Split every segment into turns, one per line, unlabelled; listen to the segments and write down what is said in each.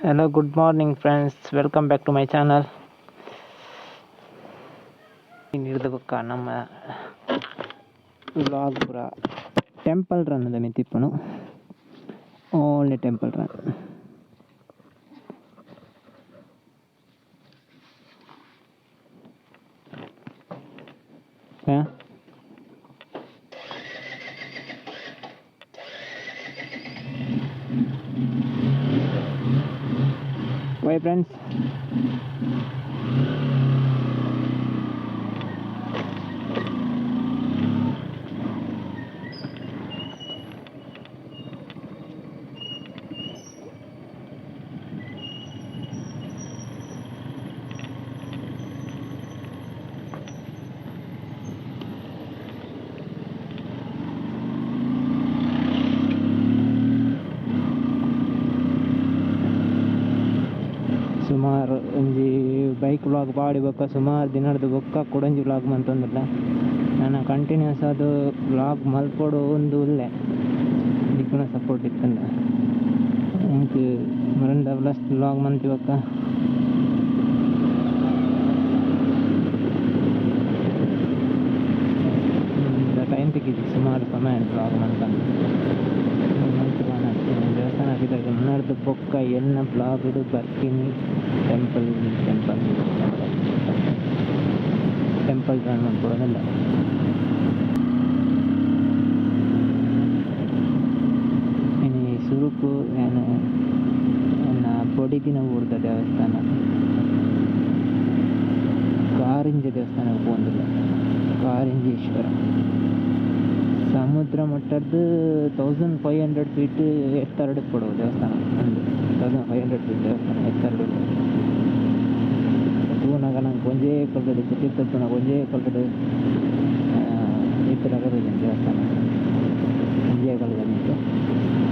Hello, good morning friends, welcome back to my channel. ಇನಿರ್ದ್ ಬೊಕ್ಕ ನಮ್ಮ vlog ಪೂರ temple run ದ ಮಿತ್ತ್ ಇಪ್ಪುನು. Only temple run. Yeah. Bye friends. ಸುಮಾರು ಒಂಜಿ ಬೈಕ್ ವ್ಲಾಗ್ ಪಾಡಿ ಬೊಕ್ಕ ಸುಮಾರು ದಿನರ್ದ್ ಬೊಕ್ಕ ಕುಡೊಂಜಿ ವ್ಲಾಗ್ ಮಂತೊಂದುಲ್ಲೆ. ನನ ಕಂಟಿನ್ಯೂಸ್ ಆದ್ ವ್ಲಾಗ್ ಮಲ್ಪೊಡು ಉಂದು ಉಲ್ಲೆ, ನಿಕಲ್ನ ಸಪೋರ್ಟ್ ಇತ್ತುಂಡ. ಎಂಕ್ ಮರಂದ ಪ್ಲಸ್ ವ್ಲಾಗ್ ಮಂತಿ ಬೊಕ್ಕ ಟೈಮ್ ತಿಕ್ಕಿಜಿ, ಸುಮಾರು ಸಮಯ ವ್ಲಾಗ್ ಮಂತೊಂದು ದೇವಸ್ಥಾನ ನನ್ನರ್ದ್ ಬೊಕ್ಕ ಎನ್ನ ವ್ಲಾಗ್ ಬರ್ಪಿನಿ ಟೆಂಪಲ್ ಟೆಂಪಲ್ ಟೆಂಪಲ್ ರನ್ ಮಲ್ಪೊಡೊಂದುಲ್ಲೆ. ಇನಿ ಸುರುಕು ಯಾನ್ ಎನ್ನ ಬೊಡೆದಿನ ಊರುದ ದೇವಸ್ಥಾನ ಕಾರಿಂಜ ದೇವಸ್ಥಾನಗ್ ಪೋವೊಂದುಲ್ಲೆ. ಕಾರಿಂಜೇಶ್ವರ ಸಮುದ್ರ ಮಟ್ಟರ್ದ್ 1500 ಫೀಟ್ ಎತ್ತರಡ್ ಇಪ್ಪೊಡು ದೇವಸ್ಥಾನ. ಉಂದು 1500 ಫೀಟ್ ದೇವಸ್ಥಾನ ಎತ್ತರಡ್ ಉಂಡು. ತೂನಗ ನಂಕ್ ಒಂಜೇ ಕಲ್ಲ್ಡ್ ತಿರ್ತ್ ತೂನಗ ಒಂಜೇ ಕಲ್ಲ್ಡ್ ಇತ್ತಿಲಕ ತೋಜುಂಡು ದೇವಸ್ಥಾನ ಒಂಜೇ ಕಲ್ಲ್ದ ಮಿತ್ತ್.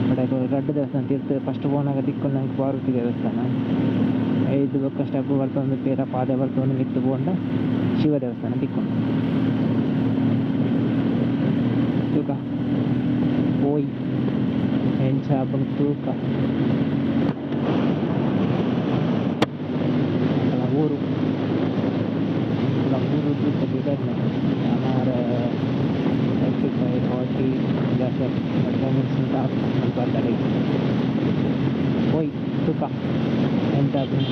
ಬಟ್ ಐತ ರಡ್ಡ್ ದೇವಸ್ಥಾನ ತಿರ್ತ್ ಫಸ್ಟ್ ಪೋನಗ ತಿಕ್ಕುನ ನಂಕ್ ಪಾರ್ವತಿ ದೇವಸ್ಥಾನ. ಐದು ಬೊಕ್ಕ ಸ್ಟೆಪ್ ಬರ್ತೊಂದು ಪಿರ ಪಾದೆ ಬರ್ತೊಂದು ಮಿತ್ತ್ ಪೋಂಡ ಶಿವ ದೇವಸ್ಥಾನ ತಿಕ್ಕುಂಡು. ತೂಕ ಪೋಯಿ ಎಂಚ ಆಪುಂಡು ತೂಕ. ಊರು ಊರು ತೂಕ ಬಿಡರ್ನೆ ಸುಮಾರು 35 40 ಜಾಸ್ತಿ 45 ಮಿನಿಟ್ಸ್ ಮುಲ್ಪ ಅಡೆಗ್ ಪೋಯ್ ತೂಕ ಎಂಚ ಆಪುಂಡು.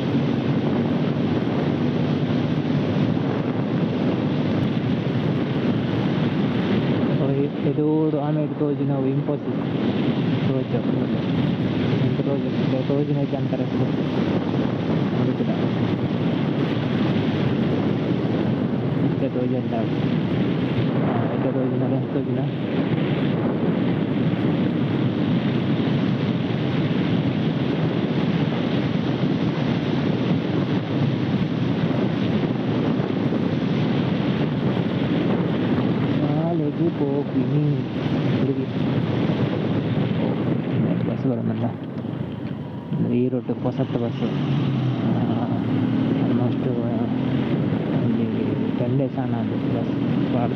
ಎದುರು ಆಮೇಲೆ ತೋಜುನವು ಇನ್ಫೋಸಿಸ್ ತೋಜ ಎಂತ ತೋಜ ತೋಜುನೈತೆ ಅಂತಾರೆ ಉಡುಪಿದ ಇತ್ತೆ ತೋಜಂದ ಇತ್ತೆ ತೋಜುನಲ್ಲ ತೋಜುನ. ಶಾಲೆಗ್ ಪೋಪಿನಿ ಹುಡುಗಿ ಬಸ್ ಬರೋದಲ್ಲ. ಈ ರೂಟ್ ಪೊಸತ್ ಬಸ್ ಆಲ್ಮೋಸ್ಟ್ ಒಂಜಿ 10 ಡೇಸ್ ಆನಂದ್ ಬಸ್ ಪಾಡ್.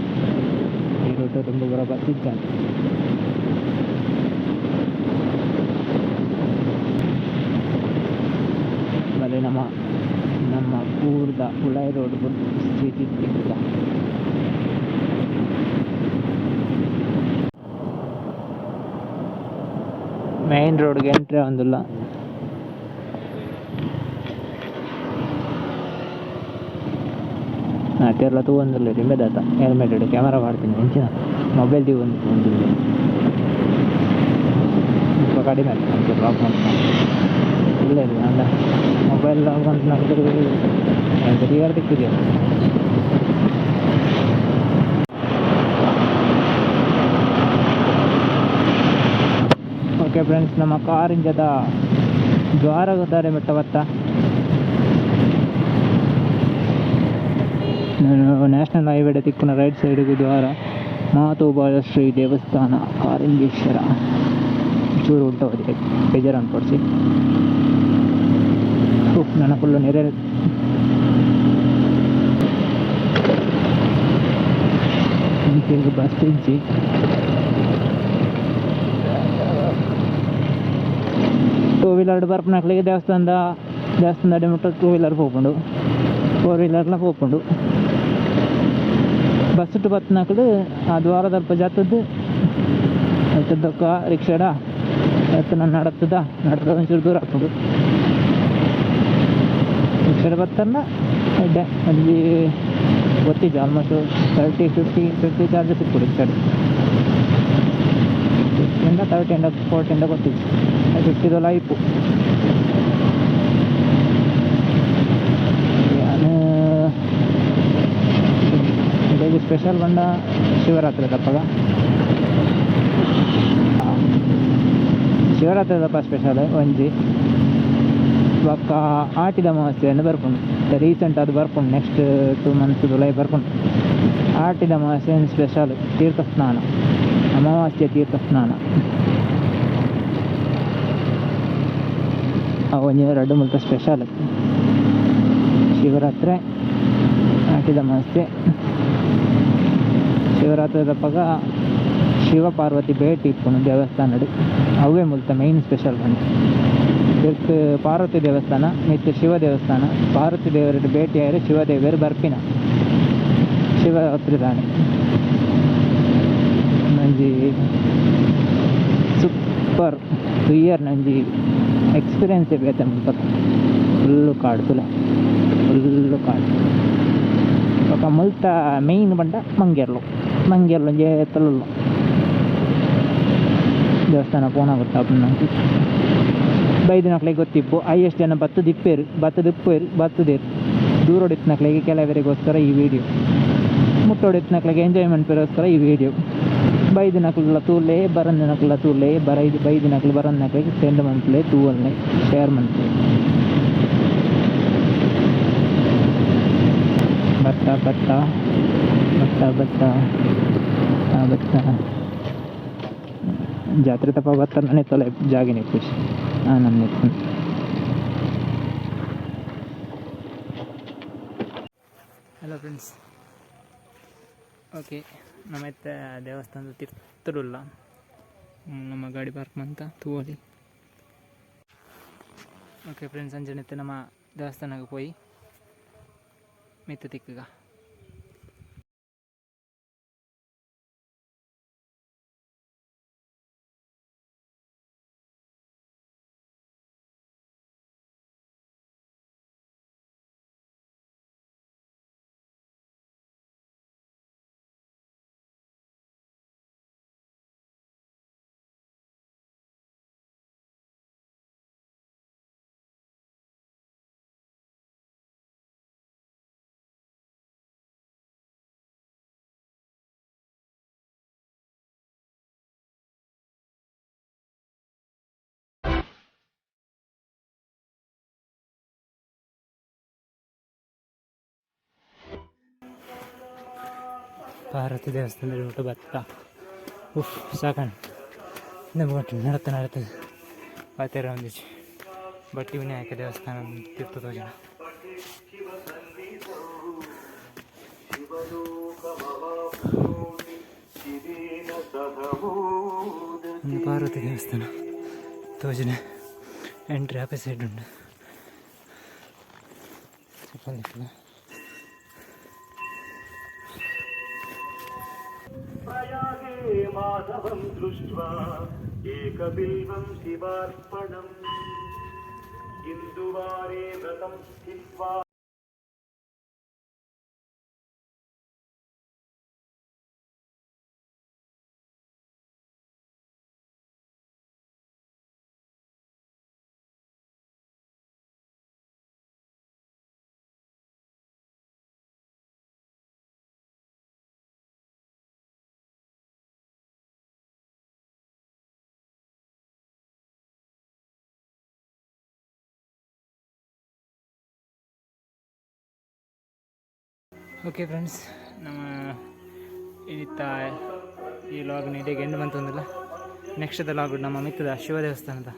ಈ ರೂಟ್ ದುಂಬು ಪೂರ ಬಸ್ ಇಜ್ಜಾಂಡ್. ಬಲೆ ನಮ್ಮ ನಮ್ಮ ಊರ್ದ ಉಳಾಯಿ ರೋಡ್ ಸ್ಥಿತಿ ತಿಕ್ಕುದ. ಮೈನ್ ರೋಡ್ಗೆ ಎಂಟ್ರಿ ಆವೊಂದುಲ್ಲ. ತಿರ್ಲ ತೂವೊಂದುಲ್ಲೆರ್ ಇಂಬೆದಾತ ಹೆಲ್ಮೆಟ್ ಕ್ಯಾಮರಾ ಪಾಡ್ದಿನಿ ಎಂಚಿನ ಮೊಬೈಲ್ ದೀವೊಂದು ತೂವೊಂದುಲ್ಲೆರ್. ಮುಲ್ಪ ಕಡಿಮೆ ಆತು ವ್ಲಾಗ್ ಮಲ್ಪುನ ಉಲ್ಲೆರ್ ಆಂಡ ಮೊಬೈಲ್ ವ್ಲಾಗ್ ಮಲ್ಪುನಕುಲು ಎಂಕ್ ತೂಯೆರೆ ತಿಕ್ಕುಜಿ. ಓಕೆ ಫ್ರೆಂಡ್ಸ್, ನಮ್ಮ ಕಾರಿಂಜದ ದ್ವಾರಗತಾರೆ ಬೆಟ್ಟ ಬತ್ತ. ನ್ಯಾಷನಲ್ ಹೈವೇ ತಿಕ್ಕುನ ರೈಟ್ ಸೈಡ್ಗೆ ದ್ವಾರ ಮಾತೋಬಾಳ ಶ್ರೀ ದೇವಸ್ಥಾನ ಕಾರಿಂಜೇಶ್ವರ. ಚೂರು ಉಂಟು ಬೇಜಾರು ಅನ್ಪೊಡ್ಚಿ. ನನ್ನ ಫುಲ್ಲು ನೆರೆ. ಬಸ್ ಇಜ್ಜಿ. ಟೂ ವೀಲರ್ ಬರ್ಪುನಕ್ಲೆಗ್ ದೇವಸ್ಥಾನದ ದೇವಸ್ಥಾನದ ಮುಟ್ಟ ಟೂ ವೀಲರ್ ಪೋಪುಂಡು, ಫೋರ್ ವೀಲರ್ಲ ಪೋಪುಂಡು. ಬಸ್ ಟು ಬತ್ತಿನಕುಲು ಆ ದ್ವಾರದಲ್ಪ ಜತ್ತದ್ದು ಅಲ್ತದೊಕ್ಕ ರಿಕ್ಷಾಡ ಎತ್ತನ ನಡತದ ನಡತದ ಒಂಚೂರು ದೂರ ಆಪುಂಡು. ರಿಕ್ಷಾಡ ಬತ್ತನ್ನ ಎಡ್ಡೆ ಒಂಜಿ ಗೊತ್ತಿಜ್ಜಿ, ಆಲ್ಮೋಸ್ಟ್ 30 50 50 ಚಾರ್ಜಸ್ ಇಪ್ಪು ರಿಕ್ಷಾಡ್. 50 30 ಇಂಡ 40 ಇಂಡ ಗೊತ್ತಿಜ್ಜಿ, 50 ದೊಲ ಇಪ್ಪು. ಯಾನ್ ಸ್ಪೆಷಲ್ ಬಂಡ ಶಿವರಾತ್ರಿ ದಪ್ಪಗ, ಶಿವರಾತ್ರಿ ದಪ್ಪ ಸ್ಪೆಷಲ್ ಒಂಜಿ. ಬೊಕ್ಕ ಆಟಿದ ಅಮಾವಾಸ್ಯೆಯನ್ನು ಬರ್ಪುಂಡು, ರೀಸೆಂಟ್ ಅದು ಬರ್ಪುಂಡು, ನೆಕ್ಸ್ಟ್ 2 ಮಂತ್ಸ್ ದುಲೈ ಬರ್ಪುಂಡು. ಆಟಿದ ಅಮಾವಾಸ್ಯೆ ಸ್ಪೆಷಲ್ ತೀರ್ಥ ಸ್ನಾನ, ಅಮಾವಾಸ್ಯೆ ತೀರ್ಥ ಸ್ನಾನ. ಒಂಜಿ ರಡ್ಡು ಮುಲ್ಪ ಸ್ಪೆಷಲ್ ಶಿವರಾತ್ರಿ, ಆಟಿದ ಅಮಾವಾಸ್ಯೆ. ಶಿವರಾತ್ರಿ ದಪ್ಪಗ ಶಿವ ಪಾರ್ವತಿ ಭೇಟಿ ಇಪ್ಪುಂಡು ದೇವಸ್ಥಾನಡ್, ಅವೇ ಮುಲ್ತ ಮೈನ್ ಸ್ಪೆಷಲ್ ಪಂಡ. ತಿರ್ತ್ ಪಾರ್ವತಿ ದೇವಸ್ಥಾನ ಮಿತ್ತ್ ಶಿವ ದೇವಸ್ಥಾನ. ಪಾರ್ವತಿ ದೇವರ ಭೇಟಿ ಆಯರೆ ಶಿವದೇವರು ಬರ್ಪಿನ ಶಿವರಾತ್ರಿ ದಾನೆ. ಒಂಜಿ ಸೂಪರ್ ಇಯರ್ ಒಂಜಿ ಎಕ್ಸ್ಪೀರಿಯನ್ಸ್ ಬೇತೆ ಮುಲ್ಪ. ಫುಲ್ಲು ಕಾಡು ತುಲೆ, ಫುಲ್ಲು ಕಾಡು. ಬೊಕ್ಕ ಮುಲ್ತ ಮೈನ್ ಪಂಡ ಮಂಗೇರ್ಲು, ಮಂಗೇರ್ಲು ಒಂಜಿ ಎತ್ತಲುಲ್ಲ ದೇವಸ್ಥಾನ ಪೋಣ ಗೊತ್ತಾಪುಂಡು ನಂಕ್. ಬೈದಿನಕ್ಲೆಗ್ ಗೊತ್ತಿಪ್ಪು, ಹೈಯೆಸ್ಟ್ ಜನ ಬತ್ತದಿಪ್ಪೇರು ಬತ್ತದಿಪ್ಪೇರು ಬತ್ತದೇರು. ದೂರೊಡಿತ್ತಿನಕ್ಲೆಗ್ ಕೆಲವರಿಗೋಸ್ಕರ ಈ ವಿಡಿಯೋ, ಮುಟ್ಟೊಡಿತ್ತಿನಕ್ಲೆಗ್ ಎಂಜಾಯ್ಮೆಂಟ್ ಗೋಸ್ಕರ ಈ ವಿಡಿಯೋ. ಬೈದಿನಕ್ಲೆಲ ತೂಲೆ, ಬರಂದಿನಕ್ಲೆಲ ತೂಲೆ, ಬರೈದು ಬೈದಿನಕ್ಲು ಬರಂದಿನಕ್ಲೆಗ್ ಸೆಂಡ್ ಮನ್ಪುಲೆ, ತೂವಲ್ನೆ, ಶೇರ್ ಮನ್ಪುಲೆ. ಭತ್ತ ಭತ್ತ ಭತ್ತ ಭತ್ತ ಭತ್ತ ಜಾತ್ರೆ ತಪ್ಪ ಭತ್ತ ನನೆ ತೊಲೆ ಜಾಗಿನ ಖುಷಿ ನಮ್ಮ. ಹಲೋ ಫ್ರೆಂಡ್ಸ್, ಓಕೆ ನಮ್ಮ ಇತ್ತ ದೇವಸ್ಥಾನದ ತಿರ್ತುಡುಲ್ಲ ನಮ್ಮ ಗಾಡಿ ಪಾರ್ಕ್ ಮಂತ ತೂವಲಿ. ಓಕೆ ಫ್ರೆಂಡ್ಸ್, ಅಂಚನೆ ನಮ್ಮ ದೇವಸ್ಥಾನಕ್ಕೆ ಪೋಯಿ ಮಿತ್ತ ತಿಕ್ಕುಗ. ಪಾರ್ವತಿ ದೇವಸ್ಥಾನದಲ್ಲಿ ಊಟ ಭತ್ತ ಉಫ್ ಸಾಕಂಡ್ ನಮ್ಗೆ ನಡತ ನಡತ ಪಾತೆರ ಒಂದಿಚ್ಚಿ ಬಟ್ಟಿ ವಿನಾಯಕ ದೇವಸ್ಥಾನ ತೀರ್ಥ ಜನ. ಒಂದು ಪಾರ್ವತಿ ದೇವಸ್ಥಾನ ತೋಜನೆ ಎಂಟ್ರಿ ಆಪೆ ಸೈಡ್ ಉಂಟು. చెప్పండి.
प्रयागे माधवं दृष्ट्वा एकबिल्वं शिवार्पणम् इन्दुवारे व्रतं स्थित्वा.
ಓಕೆ ಫ್ರೆಂಡ್ಸ್, ನಮ್ಮ ಇತ್ತ ಈ ಲಾಗ್ನ ಇಡೀ ಎಂಡ್ ಬಂತಂದಿಲ್ಲ. ನೆಕ್ಸ್ಟ್ ಲಾಗ್ ನಮ್ಮ ಮಿತ್ತದ ಶಿವ ದೇವಸ್ಥಾನದ